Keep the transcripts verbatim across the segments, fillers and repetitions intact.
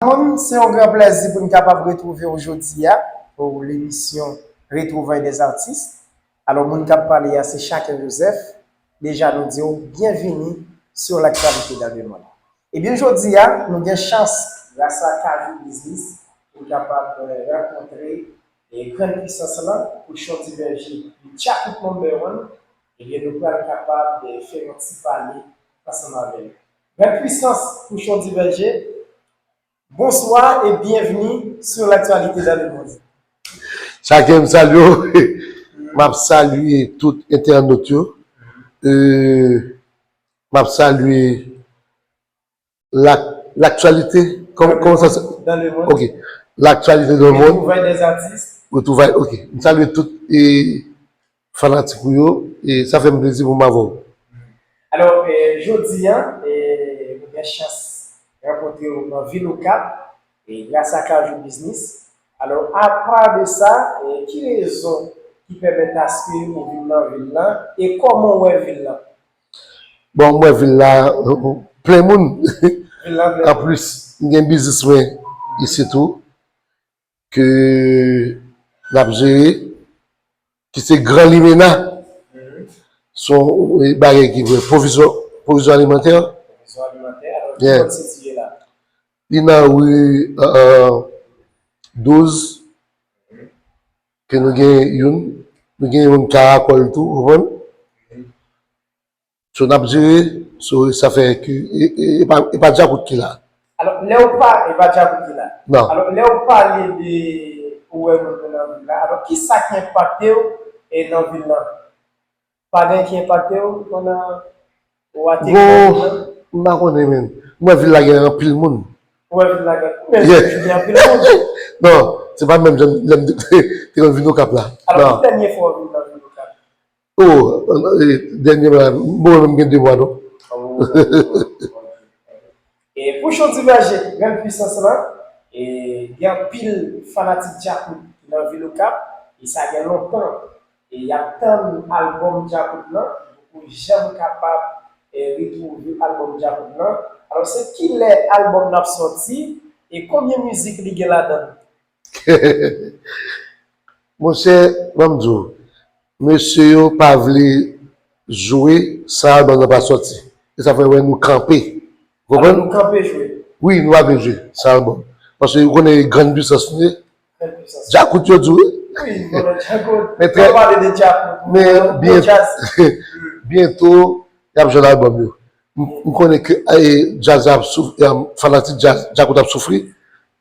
Moun, se yon gran plèzi pou n kapab retwouve w jodi a pou lemisyon Retrouvailles des artistes. Alò, moun k ap pale a se Chaken Joseph. Deja, nou di w byenvini sur l'actualité dans le monde. Ebyen, jodi a, nou gen chans, gras a Kajou Biznis, pou n kapab eh, rankontre eh, Grann Pwisans lan, Pouchon Divèje, Djakout number one. Ebyen, nou pral kapab eh, fè yon ti pale ansanm avè l. Grann Pwisans, Pouchon Divèje, bonsoir et bienvenue sur l'actualité dans le monde. Chaken, m salye w. M ap salye tout entènot yo. Euh, m ap salye la, l'actualité. Kòman sa se? Dans le monde. Ok. L'actualité dans le monde. Retrouvailles des artistes. Retrouvailles, ok. M salye tout e fanatik ou yo. E sa fè m plezi pou m avè w. Alò, eh, jodi a, eh, nou gen chans rankontre w nan vil Okap, e gras a Kajou Biznis. Alò, apa de sa, eh, ki rezon ki pèmèt aske ou vin nan vil lan, e kòman w wè vil lan? Bon, m wè vil la plen moun. Vil lan plen. Anplis, m gen biznis mwen isi tou ke n ap jere, ki se Gran Limena. Se yon bagay ki vre pwovizwa, pwovizwa alimantè. Pwovizwa alimantè. Alò, ki zòn sitiye la? Li nan ri euh, douz, ke nou gen youn, nou gen youn Karakòl tou, ou konprann? So n ap jere, so sa fè ke e, e, e pa, e pa Djakout ki la. Alò, lè ou pa, e pa Djakout ki la. Non. Alò, lè ou pale de ou wè moun yo nan vil la, alò, ki sa ki enpakte w e nan vil lan? Pa gen ki enpakte w pandan ou ateri nan vil lan? M pa konnen, men. M wè vil la gen anpil moun. Ou wè vil la gen, men Yeah. Gen anpil moun. Non, se pa menm jan lè m te te konn vin Okap la. Alò, Non. Ki dènye fwa ou vin nan vil Okap? Oh, eh, dènyèman, bon, menm gen de mwa, non? E Pouchon Divèje, Grann Pwisans lan, e gen anpil fanatik Djakout nan vil Okap, e sa gen lontan, e y ap tann albòm Djakout lan, yo poko janm kapab e, retwouve albòm Djakout lan. Alò, se kilè albòm nan ap sòti, e konbyen mizik li gen ladan l? Monchè, ban m di w, mesye yo pa vle jwe san albòm nan pa sòti. E sa fè w wè nou kanpe. Ou Alò, konprann? Nou kanpe jwe. Wi, nou pa vle jwe san albòm. Paske ou konnen Grann Pwisans nou ye. Grann Pwisans. Djakout yo di w, wi. Wi, nou konnen Djakout. Men trè- Nou pale de Djakout. Men Nou byen- djaz. Byento, y ap jwenn albòm yo. M m konnen ke eh, djaz la ap souf, eh, fanatik djaz, Djakout ap soufri,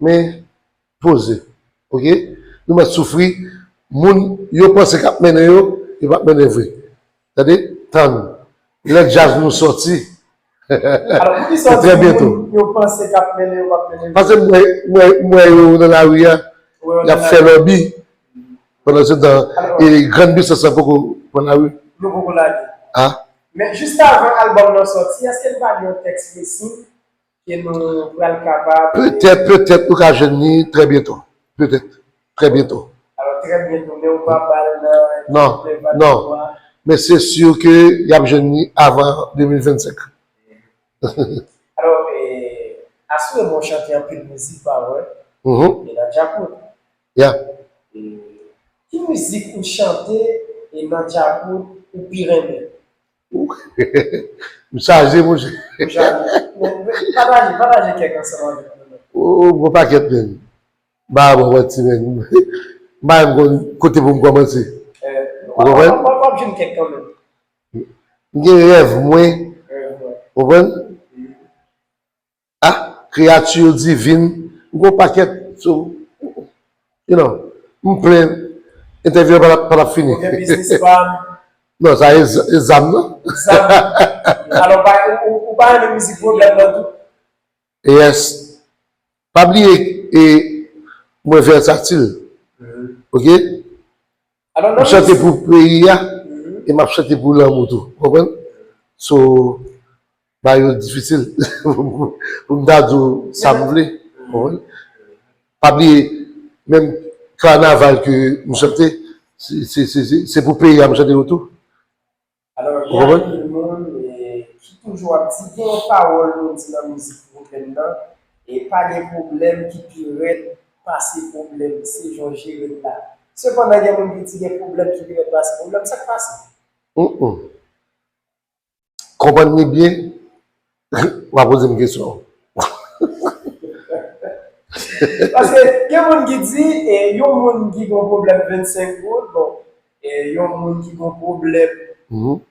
men poze. Oke? Nou mèt soufri, moun yo panse k ap mennen yo, yo p ap mennen vre. Tande? Tann. Lè djaz nou sòti. Alò, poukisa Trè di byento. Moun yo panse k ap mennen yo, p ap mennen yo? Paske m wè, m wè, m wè yo nan lari a, Ou wè yo y ap nan fè lari. Lòbi. Pandan se tan, Alò. E Grann Pwisans lan poko pran lari. Nou poko lage. Ah. Men jis avan albòm nan sòti, èske n pa gen yon tèks presi ke nou pral kapab Petèt, petèt, nou ka jwenn li trè byento. Petèt, trè byento. Alò, trè byento, men ou pa ba l nan Non, nan non. Men se si ke y ap jwenn li avan de mil vennsenk. Alò, eh, aswè mwen chante anpil mizik pa vre. Mhm. E nan Djakout. Yeah. Eh, Ki mizik ou chante e nan Djakout ou pi renmen? M chaje, monchè. Ou chante. Men, men, Pataje, pataje kèk ansanm avèk nou. Oh, gwo pakèt, men. M pa bon manti, men. M pa menm konn kote pou m kòmanse. Eh, Ou konprann? W ap jwenn kèk kanmenm. M gen rèv mwen. Rèv mwen. Ou konprann? Ah, kreyati divin. M gen yon pakèt. So, you know, m plen. Entèvyou an pa t ap, pa t ap fini. Ou gen biznis pa m. Non, sa e z- e zam nan. Zam. Alò, pa, ou, ou, ou pa renmen mizik pwoblèm nan tou? Yes. Pa bliye, e mwen vèsatil. Oke? Alò, M nan chante mizik- pou peyi a, Mhm. e m ap chante pou lanmou tou. Ou konprann? So, ba yo difisil pou m ta di w sa m vle. Ou konprann? Pa bliye, menm kanaval ke m chante, se, se, se, se, se pou peyi a m chante yo tou. Alò, Ou gen konprann? anpil moun eh, ki toujou ap di, gen yon pawòl nou di nan mizik pwoblèm nan, e pa gen pwoblèm ki pi rèd pase pwoblèm, se jan w jere l la. Sepandan, gen moun ki di gen pwoblèm ki pi rèd pase pwoblèm, sa k pase? Konprann li byen, w a poze m kesyon. Paske gen moun ki di, e, yon moun ki gen yon pwoblèm vennsenk goud, bon, e, yon moun ki gen yon pwoblèm,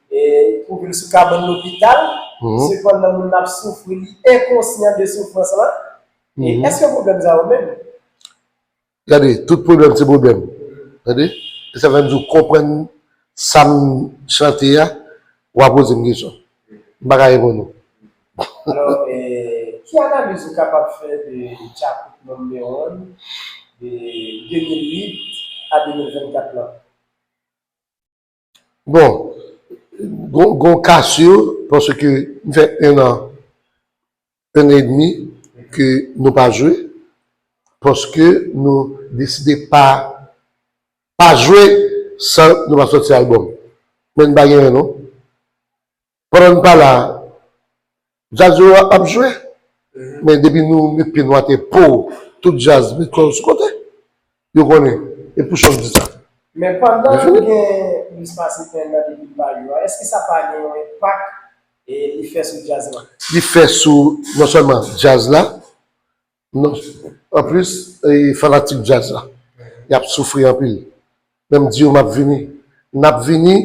e, twouve l sou kabann lopital, sepandan moun nan ap soufri, li enkonsyan de soufrans lan, e, èske pwoblèm sa yo menm? Gade, tout pwoblèm se pwoblèm. Tande? E sa fè m di w konprann sa m chante a, w a poze m kesyon. M pa ka reponn ou. Alò, eh, ki analiz ou kapab fè de Djakout number one de de mil uit a de mil vennkat lan? Bon, gon, gon ka si, paske m fè en an, en an edmi ke nou pa jwe, paske nou deside pa, pa jwe san nou pa sòti albòm. Men n pa genyen non. Pandan n pa la, djaz yo ap jwe, men depi nou met pye nou atè, pow, tout djaz met kò yo sou kote. Yo konnen. E pou chòk di sa. Men pandan nou gen plis pase en an depi n pa jwe a, èske sa pa gen yon enpak e li fè sou djaz la? Li fè sou non sèlman djaz la, non, anplis, e fanatik djaz la. Y ap soufri anpil. Men m di yo m ap vini. N ap vini,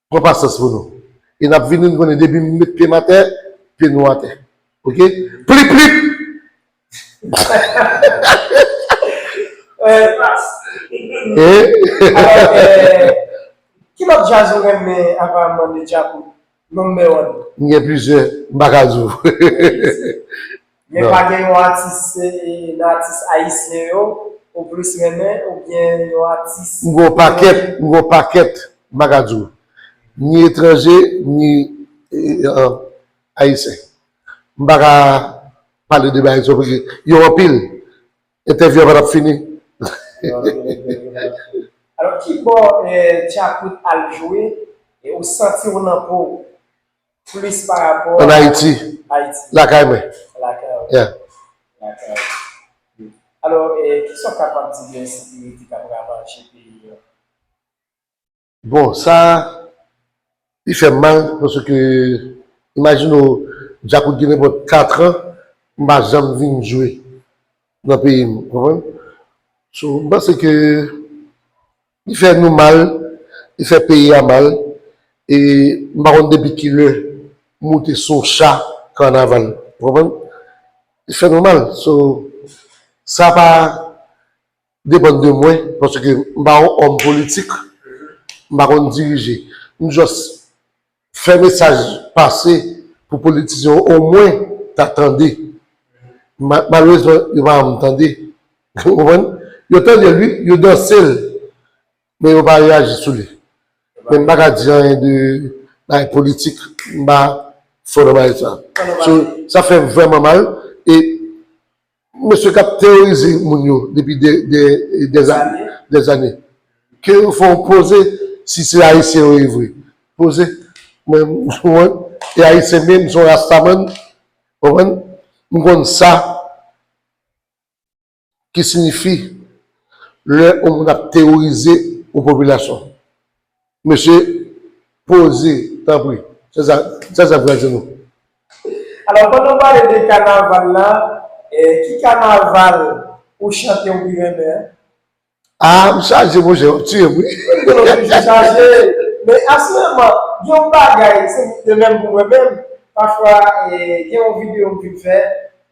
pran pasyans pou nou. E n ap vini, nou konnen depi m met pye m atè, pye nou atè. Oke? Plip, plip! Eh? Alò, eh, ki lòt djaz ou renmen apa Mande Djakout, number one? M gen plizyè, m pa ka di w. Men pa gen yon atis, eh, nan atis ayisyen yo, ou plis renmen, oubyen yon atis. M gen yon pakèt, m gen yon pakèt, m pa ka di w. Ni etranje, ni, eh, eh, ayisyen. M pa ka pale de bagay sa yo, paske yo anpil. Entèvyou a pa t ap fini. Alò, ki bò, eh, Djakout al jwe, e ou santi w nan po w plis pa rapò a Ayiti? Lakay mwen. Lakay w. Yeah. Lakay w. Alò, eh, kisa w kapab di de ensekirite k ap ravaje peyi a? Bon, sa, li fè m mal, paske, imajine w, Djakout gen nenpòt katran, m pa janm vin jwe nan peyi m, w konprann? So, m panse ke li fè nou mal, li fè peyi a mal, e m pa konn depi kilè moute sou yon cha kanaval, w konprann? Li fè nou mal, so, sa pa depann de mwen, paske m pa yon òm politik, m pa konn dirije. M just fè mesaj pase pou politisyen yo omwen ta tande. Ma-, malerezman, yo pa janm tande. Ou konprann? Yo tande l, wi, yo danse l, men yo pa reyaji sou li. Men m pa ka di anyen de bagay politik, m pa fò nan bagay sa. So, sa fè m vrèman mal, e mesye k ap teworize moun yo depi de, de, de zane, de zane. Ke yo fè yon poze, si se ayisyen yo ye vre. Poze. Mwen, mwen, e ayisyen menm, m se yon rastaman, w konprann? M konn sa ki siyifi lè yon moun ap teworize yon popilasyon. Mesye, poze, tanpri. Se sa, se sa m pral di nou. Alò, pandan w pale de kanaval la, eh, ki kanaval ou chante ou pi renmen? Ah, m chaje, monchè, w ap tiye m, wi. Ou toujou chaje. Men, asirèman, gen yon bagay, se de menm pou mwen menm, pafwa, eh, gen yon videyo m vin fè,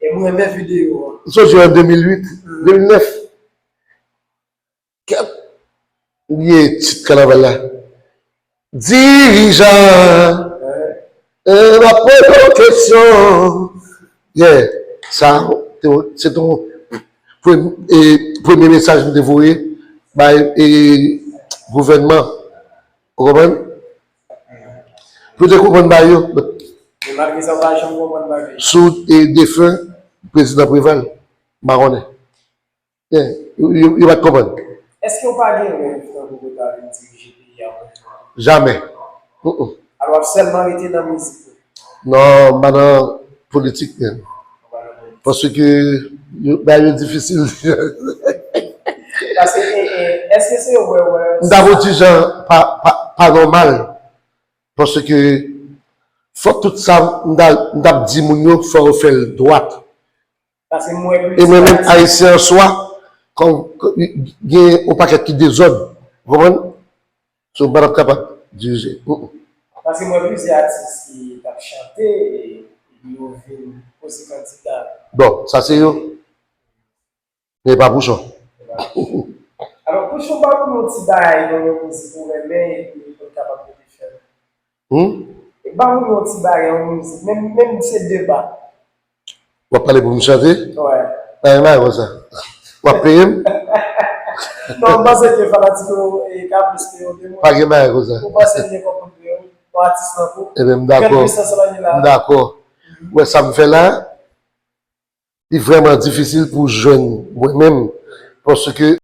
e m renmen videyo a. M sonje an de mil uit, de mil nèf. Kèt! Bliye tit kanaval la. Dirijan, eh, m ap poze w kesyon. Yeah, sa, te, se te yon prem-, e, premye mesaj m te voye bay, e, gouvènman. Ou konprann? Pou te konprann bagay yo. Men malgre sa, w pa janm konprann bagay. Sou, e, defen prezidan Preval, m pa konnen. Yo, yo, yo pa t konprann. Èske w pa gen rèv tankou pou w ta vin dirije peyi a yon jou? Jamè. Mm, mm. Alò w ap sèlman rete nan mizik ou? Non, m pa nan politik menm. Ou pa nan politik. Paske yo, bagay yo difisil. Paske, e, e, èske se wè, wè, M ta vo ti jan pa, pa, pa nòmal. Paske fòk tout sa m ta, m t ap di moun yo, fò yo fè l dwat. Paske mwen E mwen menm, Ayisyen an swa, kòm, kòm, gen yon pakèt ki dezòd. Ou konprann? So, m pa t ap kapab dirije. Mm, mm. Paske mwen plizyè atis ki t ap chante, e, epi yo vin poze kandida. Bon, sa se yo. Men pa Pouchon. Alò, Pouchon, ba nou yon ti bagay nan yon mizik ou renmen epi nou kapab mete fè. Hmm? E ba nou yon ti bagay, yon mizik, menm, menm se deba. W ap pale pou m chante? Wè. Pa gen bagay konsa. W ap peye m? Non, m panse ke fanatik yo e ka plis ke yo de moun. Pa gen bagay konsa. Ou panse li e konprann ke yon atis nan kou. Ebyen, m dakò. Grann pwisans la li la. M dakò. Ou wè sa m fè la? Li vrèman difisil pou jwenn mwen menm. Paske